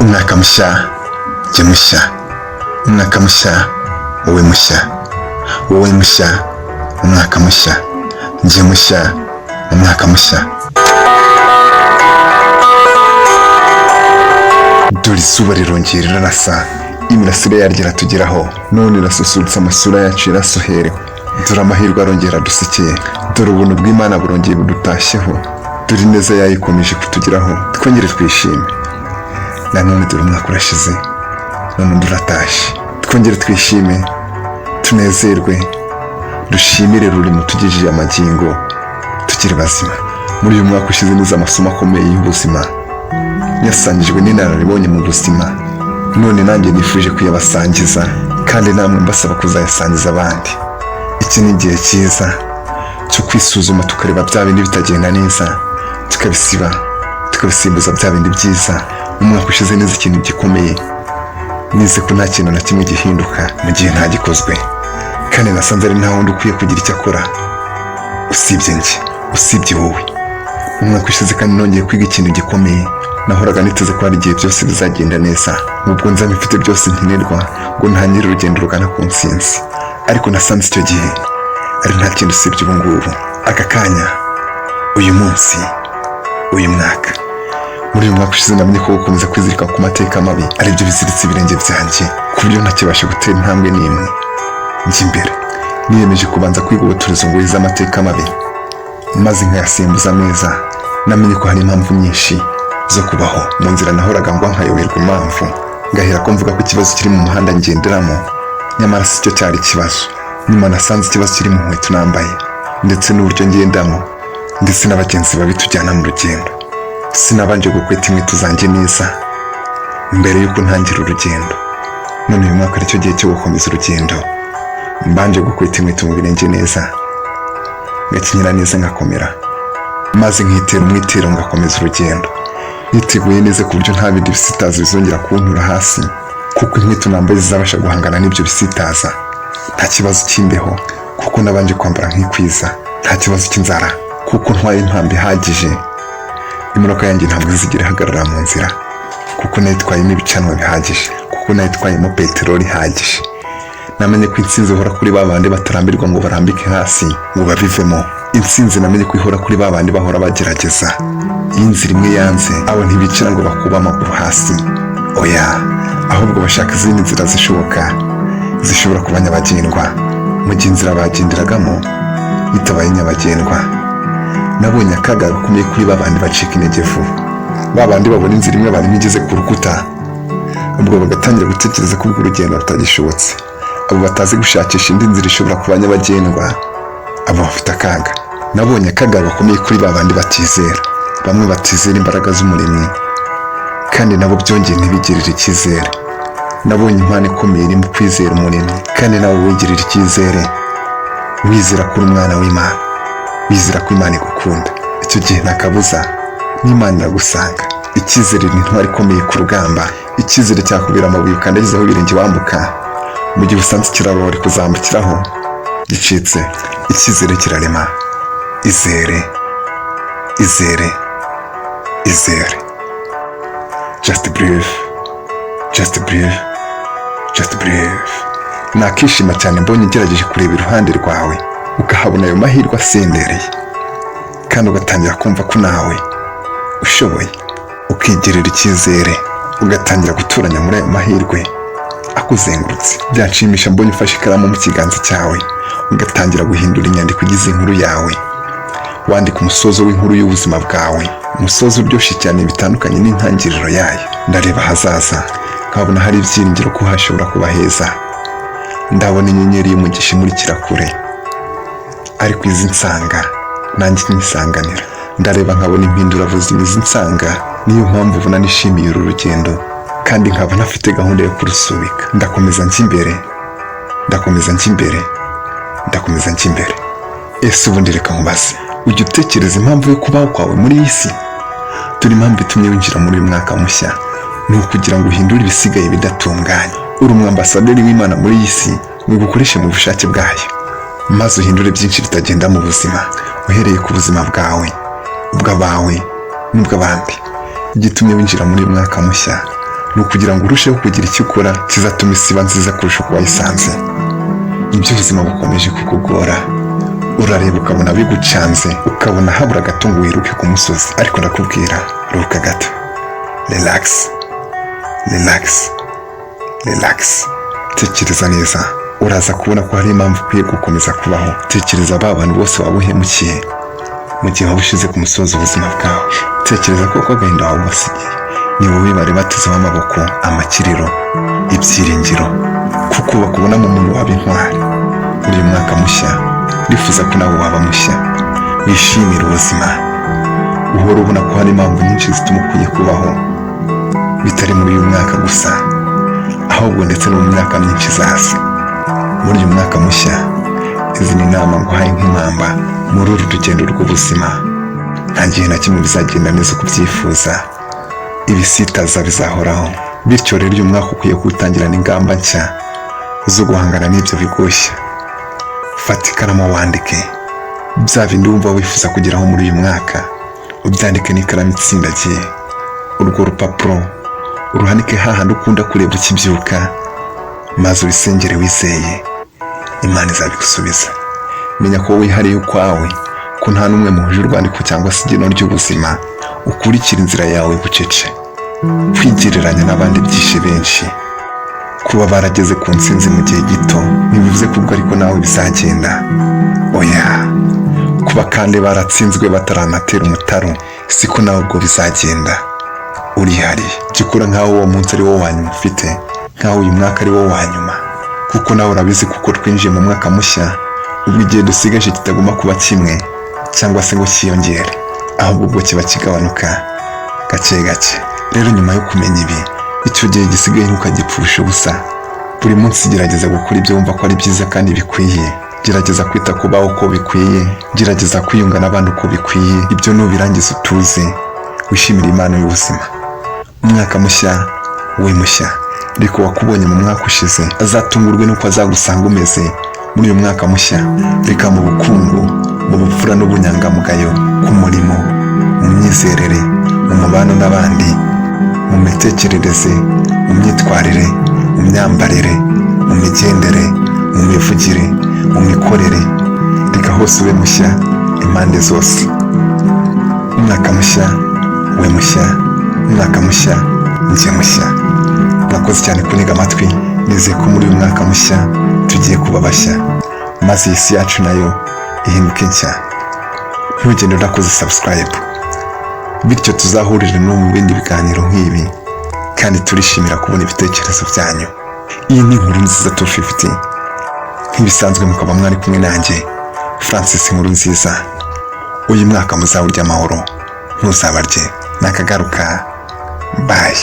Umwaka mushya, jye mushya. Umwaka mushya, wowe mushya. Wowe mushya, umwaka mushya. Njye mushya, umwaka mushya. Dore izuba rirongera rirarasa, imirasire yaryo iratugeraho, none irasusurutsa amasura yacu irasuherewe. Dore amahirwe arongera adusekeye, dore ubuntu bw'Imana burongeye budutashyeho, dore ineza yayo ikomeje kutugeraho, twongere twishime. Nanone dore umwaka urashize, none undi uratashye, twongere twishime, tunezerwe, dushimire rurimo tugejeje amagingo, tukiri bazima. Muri uyu mwaka ushize nize amasomo akomeye y'ubuzima, yasangijwe n'inararibonye mu buzima, none nanjye nifuje kuyabasangiza, kandi namwe mbasaba kuzayasangiza abandi. Iki ni igihe cyiza cyo kwisuzuma, tukareba bya bindi bitagenda neza, tukabisiba, tukabisimbuza bya bindi byiza. Umwaka ushize neza ikintu gikomeye, nize ko nta kintu na kimwe gihinduka mu gihe ntagikozwe, kandi nasanze ari nta wundi ukwiye kugira icyo akora usibye njye, usibye wowe. Umwaka ushize kandi nongeye kwiga ikintu gikomeye. Nahoraga niteze ko hari igihe byose bizagenda neza, ubwo nzaba mfite byose nkenerwa ngo ntangire urugendo rugana ku ntsinzi, ariko nasanze icyo gihe ari nta kintu usibye ubu ngubu, aka kanya, uyu munsi, uyu mwaka. Muri uyu mwaka ushize namenye ko gukomeza kwizirika ku mateka mabi aribyo biziritse ibirenge byanjye, ku buryo ntakibasha gutera intambwe n'imwe njya imbere. Niyemeje kubanza kwiga ubuturezo ngo z'amateka mabi, maze nkayasimbuza ameza. Namenye ko hari impamvu nyinshi zo kubaho. Mu nzira nahoraga ngwa nkayoberwa impamvu, ngahera ko mvuga ko ikibazo kiri mu muhanda ngenderamo, nyamara si cyo cyari ikibazo. Nyuma nasanze ikibazo kiri mu nkweto nambaye, ndetse n'uburyo ngendamo, ndetse n'abagenzi babi tujyana mu rugendo. Sinabanje gukweta inkweto zanjye neza mbere y'uko ntangira urugendo. None uyu mwaka aricyo gihe cyo gukomeza urugendo, mbanje gukweta inkweto mu birenge neza, ngakenyera neza, ngakomera, maze nkitera umwitero, ngakomeza urugendo niteguye neza, ku buryo nta bindi bisitaza bizongera kuntura hasi, kuko inkweto nambaye zizabasha guhangana n'ibyo bisitaza. Nta kibazo cy'imbeho, kuko nabanje kwambara nkikwiza. Nta kibazo cy'inzara, kuko ntwaye impamba ihagije. Imodoka yanjye ntabwo izigera ihagarara mu nzira, kuko nayitwayemo ibicanwa bihagije, kuko nayitwayemo peteroli ihagije. Namenye ko intsinzi ihora kuri ba bandi batarambirwa ngo barambike hasi ngo babivemo. Intsinzi namenye ko ihora kuri ba bandi bahora bagerageza. Iyo inzira imwe yanze, abo ntibicara ngo bakube amaguru hasi, oya, ahubwo bashaka izindi nzira zishoboka zishobora kuba nyabagendwa mu gihe inzira bagenderagamo itabaye nyabagendwa. Nabonye akaga gakomeye kuri ba bandi bacika intege vuba, ba bandi babona inzira imwe barimo igeze ku rukuta, ubwo bagatangira gutekereza ko urwo rugendo rutagishobotse. Abo batazi gushakisha indi nzira ishobora kuba nyabagendwa, abo bafite akaga. Nabonye akaga gakomeye kuri ba bandi batizera, bamwe batizera imbaraga z'umuremyi, kandi nabo byongeye ntibigirire icyizere. Nabonye impano ikomeye iri mu kwizera umuremyi, kandi nawe wigirira icyizere, wizera ko uri umwana w'Imana, wizera ko Imana igukunda. Icyo gihe nta kabuza n'Imana iragusanga. Icyizere ni intwari ikomeye ku rugamba. Icyizere cyakubera amabuye ukandagizaho ibirenge wambuka mu gihe usanze ikiraro wari kuzambukiraho gicitse. Icyizere kirarema. Izere, izere, izere. Just breathe, just breathe, just breathe. Nakishima cyane mbonye ugerageje kureba iruhande rwawe, ukahabona ayo mahirwe asendereye, kandi ugatangira kumva ko nawe ushoboye, ukigirira icyizere, ugatangira guturanya muri ayo mahirwe akuzengurutse. Byanshimisha mbonye ufashe ikaramu mu kiganza cyawe, ugatangira guhindura inyandiko igize inkuru yawe, wandika umusozo w'inkuru y'ubuzima bwawe, umusozo uryoshye cyane bitandukanye n'intangiriro yayo. Ndareba ahazaza nkabona hari ibyiringiro ko hashobora kuba heza. Ndabona inyenyeri y'umugisha imurikira kure, ariko izi nsanga nanjye nyisanganira. Ndareba nkabona impindurabuzima izi nsanga. Niyo mpamvu ubona nishimiye uru rugendo, kandi nkaba ntafite gahunda yo kurusubika. Ndakomeza njya imbere, ndakomeza njya imbere, ndakomeza njya imbere. Ese ubundi reka nkubaze, ujya utekereza impamvu yo kubaho kwawe muri iyi si? Dore impamvu itumye winjira muri uyu mwaka mushya: ni ukugira ngo uhindure ibisigaye bidatunganye. Uri umwambasaderi w'Imana muri iyi si, ngo igukoreshe mu bushake bwayo, maze uhindure byinshi bitagenda mu buzima, uhereye ku buzima bwawe, ubw'abawe n'ubw'abandi. Igitumye winjira muri uyu mwaka mushya Ni ukugira ngo urusheho kugira icyo ukora kizatuma isi iba nziza kurusha uko wayisanze. Ibyo ubuzima bukomeje kukugora, urareba ukabona bigucanze, ukabona habura gato ngo wiruke ku musozi, ariko ndakubwira, ruhuka gato, relax, relax, relax. Tekereza neza, uraza kubona ko hari impamvu ukwiye gukomeza kubaho. Tekereza ba bantu bose waba uhemukiye mu gihe waba ushize ku musozi ubuzima bwawe. Tekereza koko agahinda waba ubasigiye. Ni wowe bari batezeho amaboko, amakiriro, ibyiringiro, kuko bakubona mu muntu waba intwari. Muri uyu mwaka mushya, ndifuza ko nawe waba mushya, wishimira ubuzima, uhora ubona ko hari impamvu nyinshi zituma ukwiye kubaho, bitari muri uyu mwaka gusa, ahubwo ndetse no mu myaka myinshi izaza. Muri uyu mwaka mushya, izi ni inama nguhaye nk'impamba muri uru rugendo rw'ubuzima. Nta gihe na kimwe bizagenda neza uko ubyifuza, ibisitaza bizahoraho. Bityo rero, uyu mwaka ukwiye kuwutangirana ingamba nshya zo guhangana n'ibyo bigushya. Fata ikaramu wandike bya bindi wumva wifuza kugeraho muri uyu mwaka, ubyandike n'ikaramu itsindagiye. Urwo rupapuro uruhanike hahandi ukunda kureba ukibyuka, maze ubisengere wizeye Imana izabigusubiza. Menya ko wihariye ukwawe, ko nta n'umwe muhuje urwandiko cyangwa se igeno ry'ubuzima. Ukurikira inzira yawe bucece. Kwigereranya n'abandi byishe benshi. Kuba barageze ku ntsinzi mu gihe gito ntibivuze ko ubwo ariko nawe bizagenda, oya. Kuba kandi baratsinzwe bataranatera umutaru, siko nawe ubwo bizagenda. Urihariye. Jya ukora nk'aho uwo munsi ari wo wa nyuma ufite, nk'aho uyu mwaka ari wo wa nyuma, kuko nawe urabizi, kuko twinjiye mu mwaka mushya, ubwo igihe dusigaje kitagomba kuba kimwe cyangwa se ngo cyiyongere, ahubwo ubwo kiba kigabanuka gake gake. Rero nyuma yo kumenya ibi, icyo gihe gisigaye ntukagipfushe ubusa. Buri munsi gerageza gukora ibyo wumva ko ari byiza kandi bikwiye. Gerageza kwita ku bawe uko bikwiye, gerageza kwiyunga n'abandi uko bikwiye. Ibyo nubirangiza, utuze, wishimire impano y'ubuzima. Umwaka mushya we mushya. Reka uwakubonye mu mwaka ushize azatungurwe n'uko azagusanga umeze muri uyu mwaka mushya. Reka mu bukungu, mu bupfura n'ubunyangamugayo, ku murimo, mu myizerere, mu mubano n'abandi, mu mitekerereze, mu myitwarire, mu myambarire, mu migendere, mu mivugire, mu mikorere, reka hose ube mushya impande zose. Umwaka mushya we mushya, umwaka mushya njye mushya. Mwakoze cyane kuntega amatwi. Nizeye ko muri uyu mwaka mushya tugiye kuba bashya, maze iyi si yacu nayo ihinduke nshya. Ntugende udakoze subscribe, bityo tuzahurire no mu bindi biganiro nk'ibi, kandi turishimira kubona ibitekerezo byanyu. Iyi ni Inkuru Nziza 250. Nk'ibisanzwe, mukaba mwari kumwe nanjye, Francis Inkuru Nziza. Uyu mwaka muzawurya amahoro, ntuzabarye. Nakagaruka, bye.